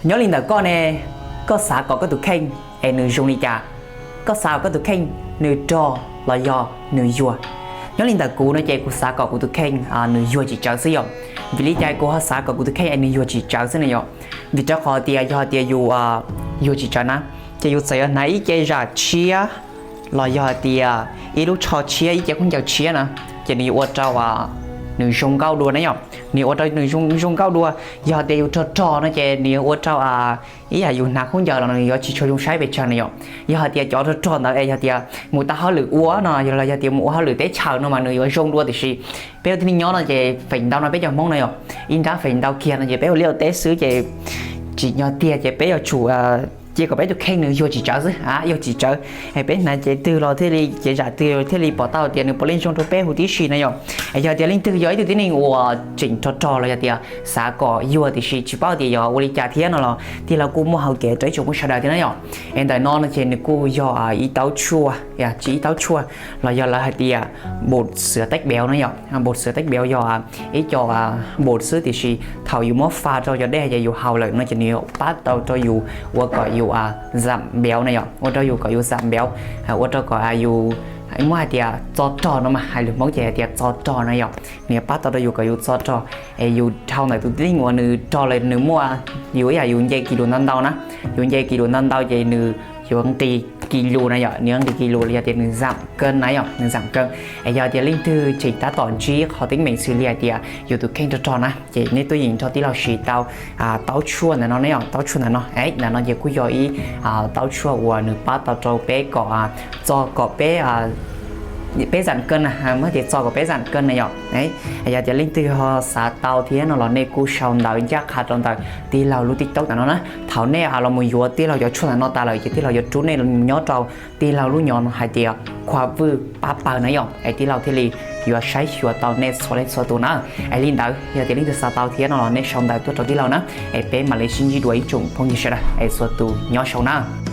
Nyob li ntawm koj ne, koj xav kom koj tus kheej es nws zoo li cas? Koj xav kom koj tus kheej nws rog los yog nws yuag? Nyob li ntawm kuv no ces kuv xav kom kuv tus kheej nws yuag tsis tsawv xwb yom. Vim li cas kuv ho xav kom kuv tus kheej es nws yuag tsis tsawv xwb ne yom? Vim rau qhov tias yog tias yus yuag tsis tsawv na, ces yus txawm yuav hnav ib ce zam tshiab los yog tias ib lub tsho tshiab, ib ce khaub ncaws tshiab na, ces nws yuav ua rau nws zoo nkauj dua na yom. Nws yuav ua rau nws zoo nkauj dua. Yog tias yus rog rog no ces nws yuav ua rau ib yam yus hnav khaub ncaws los nws yuav tsis tshua zoo saib pes tsawg na yom. Yog hais tias cov rog rog ntawd es yog tias mus tau hauj lwm ua no los yog tias mus ua hauj lwm teb chaws no mas nws yuav zoo dua, tiam sis peb ua tib neeg nyob no ces feem ntau no peb cov Hmoob no yom, ib nrab feem ntau kiag no ces peb ua liaj ua teb xwb ces tsim nyog tiag ces peb yuav tsum cia kom peb tus kheej nws yuag tsis tsawv xwb, yuag tsis tsawv. Peb hnav cev twg los thiaj li, cev zam twg thiaj li pom tau tias nws puav leej zoo rau peb huv tib si na yom. Yog tias leej twg yog ib tug tib neeg uas tseem rog rog los yog tias xav kom yuag tiam sis tsis paub tias yuav ua li cas thiab no los tij laug kuj muaj hau kev rau ib tsoom Hmoob sawv daws thiab na yom. Es ntawm no no ces nws kuj yog ib taub tshuaj, tsis ib taub tshuaj, los yog lawv hais tias bột sửa tách béo na yom. Bột sửa tách béo yog ib co bột xwb tiam sis thaum yus muab fa rau cov dej ces yus haus lawm no ces nws yuav pab tau rau yus ua kom yus giảm béo na yom, ua rau yus kom yus giảm béo, ua rau kom yus, muab hais tias txo rog no mas hais lus Hmoob ces hais tias txo rog na yom. Nws yuav pab tau rau yus kom yus txo rog, es yus dhau ntawm tus tib neeg uas nws rog lawm nws muaj, yus ib yam yus nce kis lus ntau ntau na, yus nce kis lus ntau ntau ces nws yuav nqis kis lus na yom, nws yuav nqis kis lus los yog tias nws giảm cân na yom, nws giảm cân. Es yog tias leej twg tseem tab tom ntsib qhov teeb meem xws li hais tias yus tus kheej rog rog na ces nej tuaj yeem nrog tij laug siv tau taub tshuaj ntawm no ne yom, taub tshuaj ntawm no. Ntawm no ces kuj yog ib taub tshuaj uas nws pab tau rau peb kom txo kom peb, peb giảm cân na, muab tias txo kom peb giảm cân na yom. Yog tias leej twg ho xav tau thiab no los nej kuj sau ntawv ncaj qha rau ntawm tij laug lub TikTok ntawm no na. Thaum nej los mus yuav tij laug cov tshuaj ntawm no tas lawm ces tij laug yuav rub nej mus nyob rau tij laug lub nyob hais tias Khoa Vwj pab pawg na yom, es tij laug thiaj li yuav saib xyuas tau nej txhua leej txhua tus na. Es li ntawd yog tias leej twg xav tau thiab no los nej sau ntawv tuaj rau tij laug na, es peb mam li sib ntsib dua ib tsoom phooj ywg sawv daws, es txhua tus nyob zoo na.